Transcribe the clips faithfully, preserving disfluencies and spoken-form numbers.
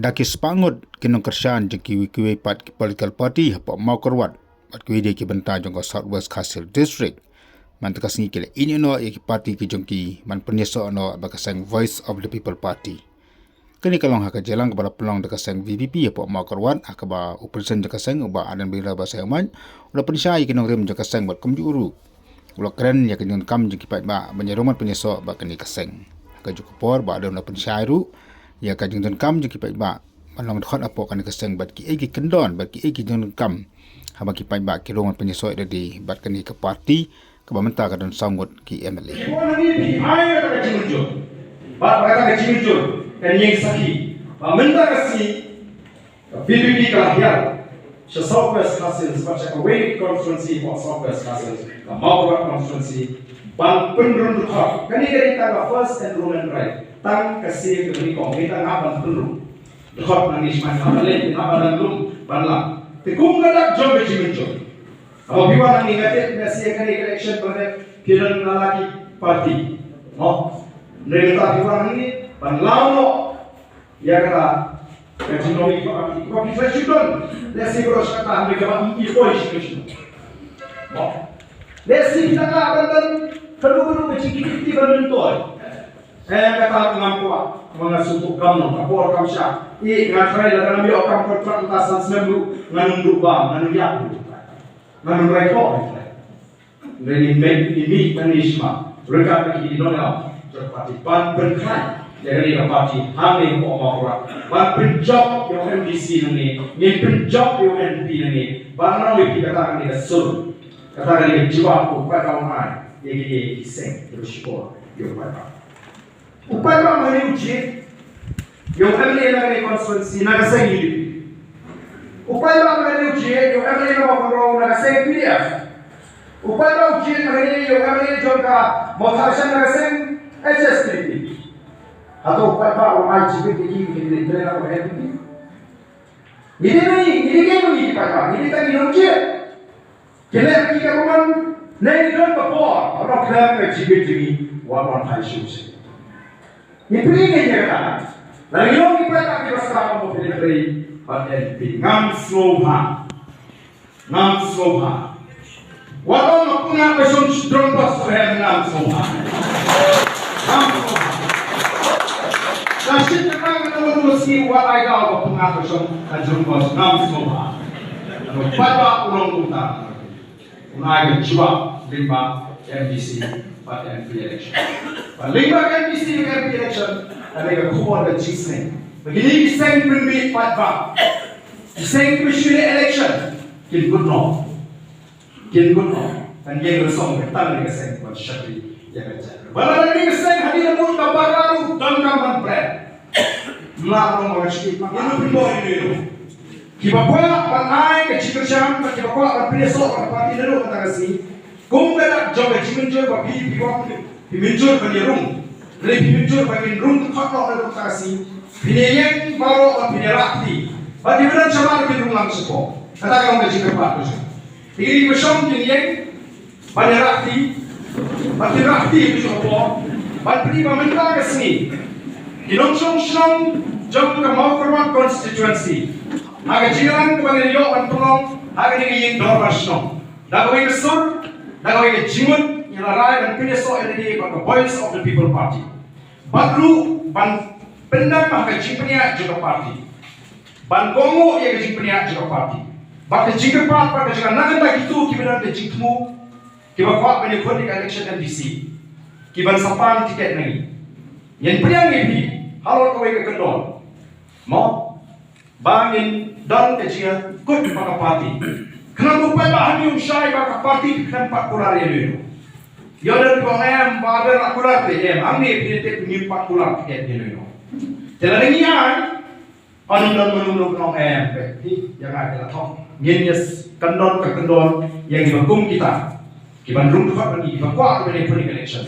Da ki spah ngut ki nongkyrshan jong kiwei kiwei pat ki political party hapoh Mawkyrwat bad kiwei de ki bynta jong ka South West Khasi Hills District mynta ka sngi ki la ïehnoh ïa ki party ki jong ki ban pynïasoh noh bad ka seng Voice of the People Party. Kane ka long ha ka jingïalang kaba la pynlong da ka seng V P P hapoh Mawkyrwat ha kaba u president jong ka seng u Bah Ardent Bainbridge Basaiawmoit u la pynshai ïa ki nongrim jong ka seng bad kumjuh ruh u la kren ïa ka jingdonkam jong ki paidbah ban ïarung ban pynïasoh bad kane ka seng. Ha kajuh ka por Bah Ardent u la pynshai ruh ïa ka jingdonkam jong ki paidbah ban long dkhot hapoh kane ka seng bad kiei ki kyndon bad kiei ki jingdonkam haba ki paidbah ki rung ban pynïasoh ïa lade bad kane ka party kaba mynta ka don saw ngut ki M L A. Ki bun hangne phi ai kata ka jingmynjur. Bad ba kata ka jingmynjur kan ïeng sakhi ba mynta ka sngi ka V P P ka la hiar sha South West Khasi Hills bad sha kawei ka constituency hapoh South West Khasi Hills, ka Mawkyrwat constituency, ban pynrung dkhot. Kane ka dei tang ka first enrollment drive, tang ka sien ka nyngkong, dei tang hap ban pynrung dkhot nangne, sha ban hap ban leh, hap ban lum ban lam. Te kum ka dak jong ka jingmynjur, haba phi wan nangne, nga tip lehse kane ka election ba dep phi don na la ki party. Mo, hynrei mynta phi wan nangne ban law noh ïa kata ka jinglong ïa ki party. Ba phi sa shu don lehse baroh shi katta, hynrei kaba ym i poi shuh shuh. Mo, lehse phi tang lah ban don kano kano ka jingkitkhlieh ban myntoi. Eh, kata ngam kwah, ma nga sngewthuh kam noh, ka por kam shah. I nga tharai lada ngam ïoh kam kontrak mynta san snem ruh, ngan ym duh bam, ngan ym ïap ruh, ngan ym rai thoh ruh. Hynrei ngin mih, ngin mih nangne shakhmat ryngkat bad ki nongïalam jong ka party ban pynkhlaiñ ïa kane ka party hangne hapoh Mawkyrwat, ban pynjop ïa u M D C nangne, ngin pynjop ïa u M P nangne. Ban ong ïa phi, kata kane ka sur, kata kane ka jubab u paidbah u ai ïa kine ki seng, ïa u shukor ïa u paidbah. U paidbah ma ngi u jied ïa u M L A na kane ka constituency na ka seng U D P. U paidbah ma ngi u jied ïa u M L A na Mawkynrew na ka seng P D F. U paidbah u jied ma ngi ïa u M L A jong ka Mawthadraishan na ka seng H S P D P. Hato u paidbah u ai jingmut ïa ki, ki dei na ka N P P? Ngi dei ma ngi, ngi dei ma ngi ki paidbah, ngi dei tang ki nongjied. Ki leh ki ka ruh man, ne ngi don ka bor, ba ngi khlem ka jingmut jong ngi, wat wan phai shuh shuh. Ngi pyrshah ïa kata. Lada ngi long ki paidbah kiba sdang, mo, phi dei bad N P P, ngam sngewbha. Ngam sngewbha. Wat ong nga pynngad ba shong shi drong bas, eh, ngam sngewbha. Ngam sngewbha. Ka shit ka kang ka long ka sngi wat ai daw ba pynngad ba shong ka drong bas, ngam sngewbha. Ano paidbah u long kumta. Una ai ka jubab lyngba M D C bad M P election. Bad lyngba M D C bad M P election, ka dei ka khubor ka jingsneng ba kine ki seng pynbeit paidbah, ki seng kiba shu leh election, kin kut noh. Kin kut noh. Kan ïeng la song ka tang ka seng ban shakri ïa ka jaitbynriew. Bad lada kane ka seng hadien la mut ka bakla ruh, donkam ban pret. Mlak long ba ka shakri, mlak long ba ka shakri. Kiba kwah ban ai ka jingkyrshan, bad kiba kwah ban pynïasoh bad ka party naduh mynta ka sngi. Kum ka dak jong ka jingmynjur ba phi, phi wan, phi mynjur ban ïarung. Lane phi mynjur ba kin rung dkhot noh naduh mynta ka sngi. Phin ïeng baroh bad phin ïarap kti. Bad kiba don shabar kin rung lang shapoh. Kata ka long ka jingkyrpad ka jong. Te kine kiba shong kin ïeng ban ïarap kti, ban ïarap kti ha kajuh ka por, ban pyni ba mynta ka sngi ki nongshong shnong jong ka Mawkyrwat constituency, ha ka jingïalang kaba ngi la ïoh ban pynlong ha kane ka ïing dorbar shnong, da kawei ka sur, da kawei ka jingmut, ngi la rai ban pynïasoh ïa lade bad ka Voice of the People Party. Bad ruh ban pyndem ha ka jingpynïaid jong ka party. Ban kohnguh ïa ka jingpynïaid jong ka party. Bad ka jingkyrpad bad ka jingkyrpad na ka bynta kito kiba don ka jingthmu, kiba kwah ban ïakhun ïa ka election M D C, kiban sa pan tiket na ngi. Ngin pdiang ïa phi halor kawei ka kyndon, mo, ba ngin don ka jingïakut bad ka party. Khnang ba u paidbah hangne un shai ba ka party ka khlem pat kular ïa uno uno. Ïoh don kiba ong em, ba don la kular te em, hangne phi tip ngim pat kular tiket ïa uno uno. Te lada ngi ai, Ym don mano mano ban ong em, peit, ïa nga ka la thok. Ngin ïa kyndon ka kyndon ïa kiba kum kita, kiban rung dkhot bad ngi, kiba kwah ban ïakhun ïa ka election.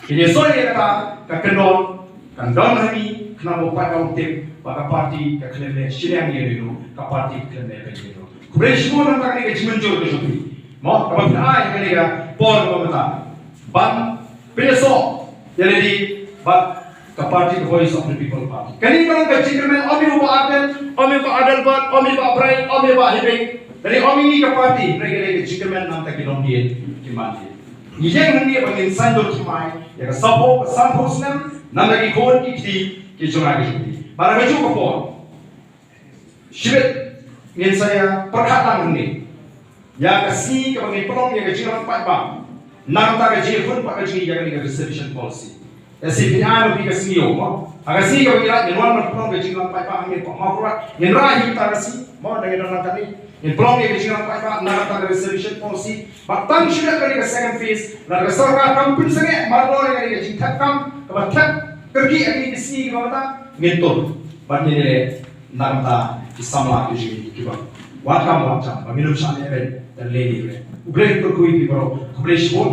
Ngin ïa soi ïa kata ka kyndon, kan don ha ngi, khnang ba u paidbah un tip ba ka party ka khlem leh shiliang ïa uno uno, ka party ka khlem leh beiñ ïa uno uno. Khublei shibun na kane ka jingmynjur ka jong phi. Mo, kaba phi ai ha kane ka por kaba mynta ban pynïasoh ïa lade bad Ka party, ka Voice of the People Party. Kane ka long ka jingkyrmen, ym ïa u Bah Ardent, ym ïa u Bah Adelbert, ym ïa u Bah Bright, ym ïa u Bah Hybing. Kane ym ïa ngi ka party, hynrei kane ka jingkyrmen namar ki longdien ki mandien. Ngi ïeng hangne ba ngin saiñdur thymmai ïa ka saphew, ka sanphew snem namar ki khun ki kti ki jong ngi ki jong ngi. Bad ha kajuh ka por, shibit ngin sa ïa pyrkhat lang hangne ïa ka sngi kaba ngin pynlong ïa ka jingïalang paidbah na ka bynta ka jingïakhun bad ka jingïaid ïa ka reservation policy. Ïa shi phi ai ma phi ka sngi ïoh mo. Ha ka sngi kaba ngin ïaid ngin wan ban pynlong ka jingïalang paidbah hangne ha Mawkyrwat. Ngin rai hi ta ka sngi mo, da ngin don lang kane. Ngin pynlong ïa ka jingïalang paidbah na ka bynta ka reservation policy. Bad tang shuh ïa kane ka second phase, lada ka sorkar kam pynsangeh mardor ïa kane ka jingthep kam kaba thep kyrkieh ha kine ki sngi kiba mynta, ngin tur bad ngin ïaleh na ka bynta ki samla ki jong ngi kiba wan kam wan jam, ba ngin ym shah leh beiñ. Te lehse U Blei un kyrkhu ïa phi baroh. Khublei shibun.